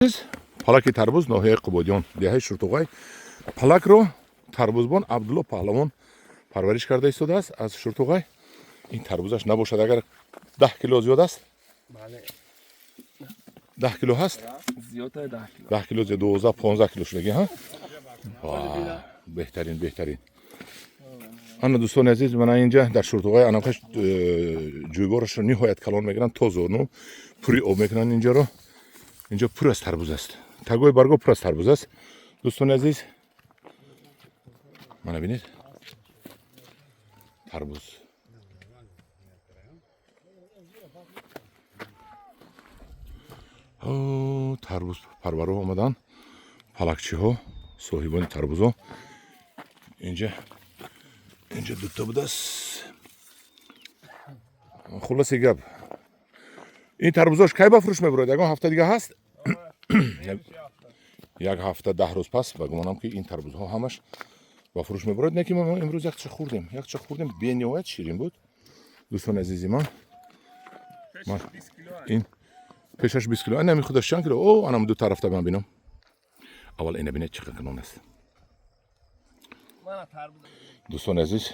Азиз, палаки тарбуз, ноҳияи Қубодиён, деҳаи Шуртуғай. Палакро тарбузбон Абдулло Паҳлавон парвариш карда истодааст аз Шуртуғай. Ин тарбузаш набошад, агар 10 кило зиёд аст? Бале. 10 кило ҳаст? Зиёдтар 10 кило. 10 кило зиёд, 12-15 кило шудаги, ҳа. Беҳтарин, беҳтарин. Ана, дӯстони азиз, мана инҷа дар Шуртуғай анақаш ҷӯйборашро ниҳоят калон мегиранд, то зону пури об мекунанд инҷаро. Инҷо пур аз тарбуз аст, тагои барго пур аз тарбуз аст. Дӯстони азиз, мана бинед, тарбуз. Тарбуз парваро омаданд, палакчиҳо, соҳибони тарбузо. Инҷа дута будааст. Хулоси гап, ин тарбузош кай ба фурӯш мебурад? Ягон ҳафта дига ҳаст, як ҳафта, 10 рӯз пас, ба гумонам, ки ин тарбузҳо ҳамаш ба фурӯш мебурад. Не ки мо имрӯз якча хӯрдем, якча хӯрдем, бениҳоят ширин буд, дӯстони азизи ман. Ин пешаш 20 кило, анами худаш чанд кило? О, анам ду тарафта ман бинам. Аввал ина бинед, чӣ қадр калон аст. Дӯстони азиз,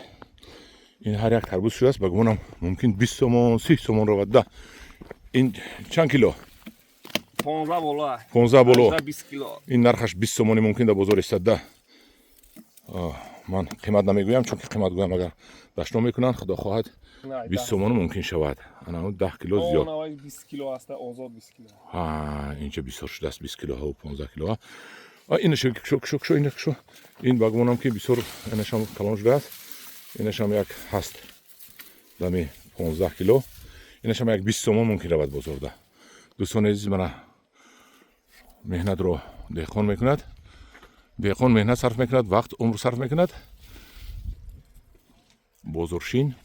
ин ҳар як тарбуз шудааст, ба гумонам, мумкин 20 сомон, 30 сомон равад да. Ин чанд кило? 15 боло. 15 боло. 20 кило. Ин нархаш 20 сомонӣ мумкин дар бозор истад да. Ман қимат намегӯям, чунки қимат гӯям, агар дашном мекунанд. Худо хоҳад, 20 сомону мумкин шавад, ана 10 кило зиёд. 20 кило аста, озод 20 кило. Инҷа бисёр шудааст, 20 килоҳо, 15 килоҳо. Инашо кушо, кушо, кушо, ина кушо. Ин ба гумонам, ки бисёр инашам калон шудааст. Инашам як ҳаст дами 15 кило, инашам як 20 сомон мумкин равад бозорда. Дӯстони азиз, мана меҳнатро деҳқон мекунад. Деҳқон меҳнат сарф мекунад, вақт, умр сарф мекунад. Бозоршин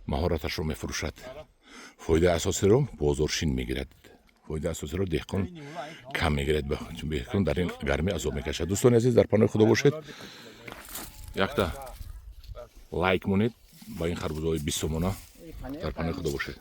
маҳораташро мефурӯшад. Фоидаи асосиро бозоршин мегирад, фоидаи асосиро деҳқон кам мегирад, чун деҳқон дар ин гармӣ азоб мекашад. Дӯстони азиз, дар паноҳи Худо бошед. Якта лайк монед ба ин харбузои 20 сомона. Дар паноҳи Худо бошед.